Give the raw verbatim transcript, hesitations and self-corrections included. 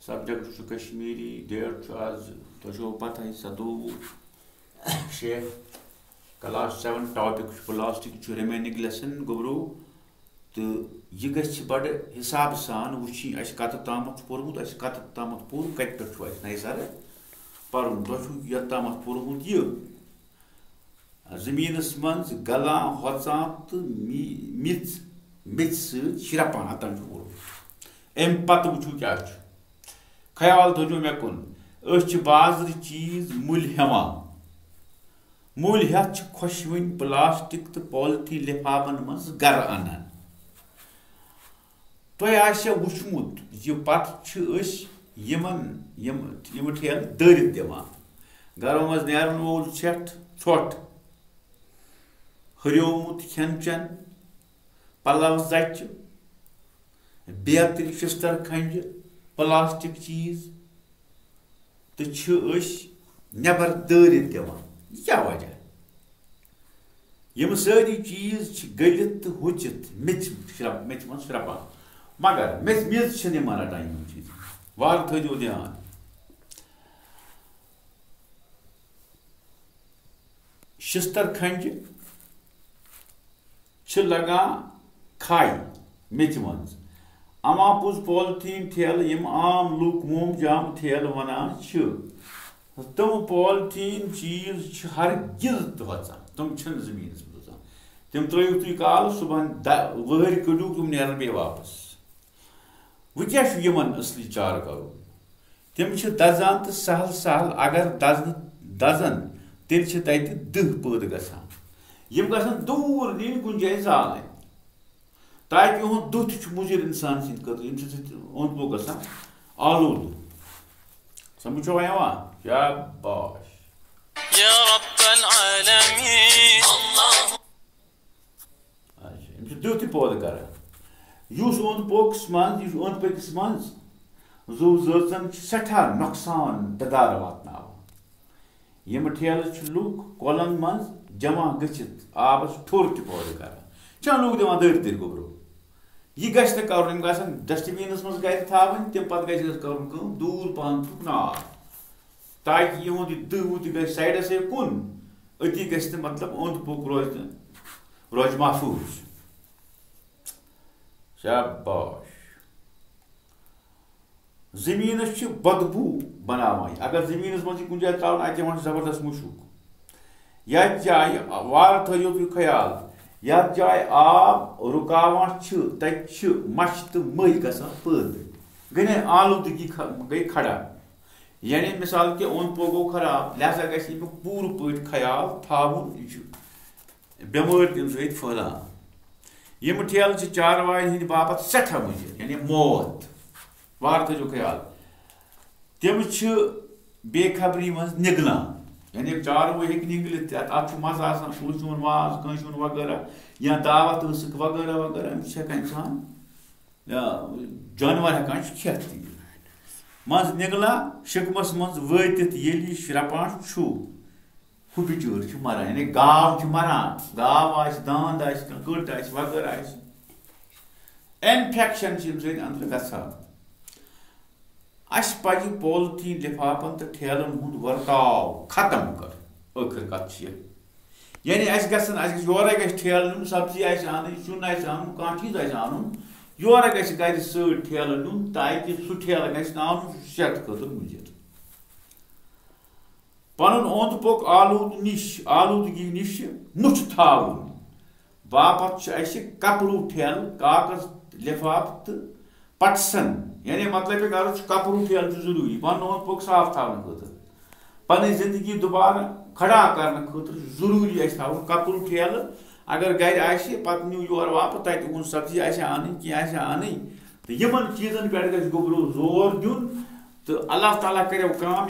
Subject چھُ Kashmiri, date چھُ آز، تۄہہِ چھو پتہٕے، سَتووُہ شےٚ، کلاس سیون، ٹاپک چھُ پلاسٹک، چھُ ریمیننگ لیسن گوٚبرو۔ تہٕ یہِ گژھِ بڑٕ حسابہٕ سان وٕچھِنۍ، اَسہِ کَتہٕ تامَتھ چھُ پوٚرمُت، اَسہِ کَتہٕ تامَتھ پوٚر، کَتہِ پٮ۪ٹھ چھُ اَسہِ نَیہِ سَرٕ پَرُن۔ تۄہہِ چھُو یَتھ تامَتھ پوٚرمُت یہِ، زٔمیٖنَس منٛز گَلان، ہۄژان تہٕ می-، میٚژ، میٚژِ سۭتۍ شرٛپان، اَتَن چھُ پوٚرمُت۔ اَمہِ پَتہٕ وٕچھِو کیٛاہ چھُ۔ خیال تھٲوزیو مےٚ کُن، أسۍ چھِ بازرٕ چیٖز مٔلۍ ہٮ۪وان۔ مٔلۍ ہٮ۪تھ چھِ خۄشوٕنۍ پلاسٹک تہٕ پالیتھیٖن لِفافن منٛز گرٕ انان۔ تۄہہِ آسہِ وُچھمُت زِ پتہٕ چھِ أسۍ یِمن، یِم، یِم ٹھیلہٕ دٲرِتھ دِوان۔ گرو منٛز نیرن وول ژھٮ۪ٹھ، ژھۄٹھ، ہُریومُت کھٮ۪ن چٮ۪ن، پلو زچہِ، بیترِ، شِستر کھنجہِ، پلاسٹک چیٖز، تہٕ چھِ أسۍ نٮ۪بر دٲرِتھ دِوان۔ یہِ کیٛاہ وجہ؟ یِم سٲری چیٖز چھِ گٔلِتھ تہٕ ہُژِتھ میٚژِ شرٛپ-، میٚژِ منٛز شرٛپان۔ مگر میٚژِ، میٚژ چھِنہٕ یِمن رٹان یِم چیٖز۔ وارٕ تھٲیزیو دھیان۔ شِستر کھنجہِ چھِ لگان کھے میٚژِ منٛز۔ اما پوٚز پالیتھیٖن ٹھیلہٕ، یِم عام لوٗکھ موم جام ٹھیلہٕ وَنان چھِ، تِم پالیتھیٖن چیٖز چھِ ہرگِز تہِ ہۄژان، تِم چھِنہٕ زٔمیٖنَس منٛز ہۄژان۔ تِم ترٛٲیِو تُہۍ کالہٕ، صُبحن دَ-، وٕہٕرۍ کٔڑِو، تِم نیرَن بیٚیہِ واپَس۔ وۄنۍ کیٛاہ چھُ یِمَن اَصلی چارٕ کَرُن؟ تِم چھِ دَزان تہٕ سہل سہل اگر دَزنہٕ، دَزَن، تیٚلہِ چھِ تَتہِ دٕہ پٲدٕ گژھان۔ یِم گژھن دوٗر نِنۍ، کُنہِ جایہِ زالٕنۍ، تاکہِ یِہُنٛد دٕہ تہِ چھُ مُضِر اِنسان سٕنٛدِ خٲطرٕ، ییٚمہِ سۭتۍ اوٚنٛد پوٚک گژھان آلوٗدٕ۔ سمجھ چھوا یِوان؟ شاباش۔ یا رب العالمین۔ اچھا، یِم چھِ دٕہ تہِ پٲدٕ کران۔ یُس اوٚنٛد پوٚکس منٛز، یُس اوٚنٛد پٔکِس منٛز زُو زٲژن چھِ سٮ۪ٹھاہ نۄقصان دَدارٕ واتناوان۔ یِم ٹھیلہٕ چھِ لُکھ کۄلن منٛز جمع گٔژھِتھ آبس ٹھوٚر تہِ پٲدٕ کران۔ چھِنہ لُکھ دِوان دٲرۍ دٲرۍ گوٚبرو؟ یہِ گژھِ نہٕ کرُن، یِم گژھن ڈسٹ بینس منٛز گرِ تھاوٕنۍ، تَمہِ پتہٕ گژھِ اَسہِ کرُن کٲم، دوٗر پہن تُکناو آب، تاکہِ یِہُنٛد یہِ دٕہ وُہ تہِ گژھِ سایڈسٕے کُن، أتی گژھِ نہٕ، مطلب، اوٚنٛد پوٚک روزِ نہٕ، روزِ محفوٗظ۔ شاباش۔ زٔمیٖنَس چھِ بدبوٗ بناوان۔ اگر زٔمیٖنَس منٛز یہِ کُنہِ جایہِ ترٛاوُن، اَتہِ یِوان چھُ زبردست مُشُک۔ یَتھ جایہِ، وارٕ تھٲیِو تُہۍ خیال، یَتھ جایہِ آب رُکاوان چھِ، تَتہِ چھِ مَچھِ تہٕ مٔہۍ گژھان پٲدٕ۔ گٔے نہ آلوٗدگی کھ-، گٔے کھڑا۔ یعنی مثال کے اوٚنٛد پوٚک گوٚو خراب، لہذا گژھِ اَمیُک پوٗرٕ پٲٹھۍ خیال تھاوُن۔ یہِ چھُ بٮ۪مٲرۍ تَمہِ سۭتۍ پھٔہلان۔ یِم ٹھیلہٕ چھِ چاروایَن ہٕنٛدِ باپتھ سٮ۪ٹھاہ مُضِر، یعنی موت۔ وارٕ تھٲیِو خیال۔ تِم چھِ بے خبری منٛز نِگلان۔ یعنی چاروٲے ہیٚکہِ نِگلِتھ تہِ، اَتھ، اَتھ چھُ مَزٕ آسان، کٲنٛسہِ ہُنٛد واز، کٲنٛسہِ ہُنٛد وغٲرہ، یا دعوت ٲسٕکھ وغٲرہ وغٲرہ، أمِس چھِ ہٮ۪کان اِنسان، یا جانوَر ہٮ۪کان چھُ کھٮ۪تھ تہِ۔ منٛز نِگلان، شِکمَس منٛز وٲتِتھ ییٚلہِ یہِ شرٛپان چھُ، ہُہ بِچور چھُ مَران، یعنی گاو چھِ مَران، گاو آسہِ، دانٛد آسہِ، کانٛہہ کٔٹ آسہِ، وغٲرہ آسہِ، اِنفٮ۪کشَن چھِ اَمہِ سۭتۍ أنٛدرٕ گژھان۔ اَسہِ پَزِ پالیتھیٖن لِفافَن تہٕ ٹھیلَن ہُنٛد ورتاو ختم کَرُن۔ ٲخٕر کَتھ چھِ یہِ۔ یعنی اَسہِ گژھن، اَسہِ گژھِ یورَے گژھِ ٹھیلہٕ نیُن، سبزی آسہِ اَنٕنۍ، سیُن آسہِ اَنُن، کانٛہہ چیٖز آسہِ اَنُن، یورَے گژھِ گَرِ سۭتۍ ٹھیلہٕ نیُن، تاکہِ سُہ ٹھیلہٕ گژھِ نہٕ اَنُن، سُہ چھُ صحتہٕ خٲطرٕ مُضِر۔ پَنُن اوٚنٛد پوٚک آلوٗدٕ نِش، آلوٗدگی نِش مُچھ تھاوُن باپتھ چھُ اَسہِ کپرو ٹھیلہٕ، کاغذ لِفاف تہٕ پٹسن، یعنی مطلب کہِ غرض چھُ کپرو ٹھیلہٕ چھُ ضروٗری پَنُن اوٚنٛد پوٚک صاف تھاونہٕ خٲطرٕ۔ پَنٕنۍ زِندگی دُبارٕ کھڑا کرنہٕ خٲطرٕ چھُ ضروٗری اَسہِ تھاوُن کپرو ٹھیلہٕ۔ اگر گرِ آسہِ، پَتہٕ نیوٗ یور واپس، تَتہِ اوٚن سبزی آسہِ ہا اَنٕنۍ، کینٛہہ آسہِ ہا اَنٕنۍ، تہٕ یِمن چیٖزن پٮ۪ٹھ گژھِ گوٚبرو زور دیُن۔ تہٕ اللہ تعالیٰ کَریو کٲم،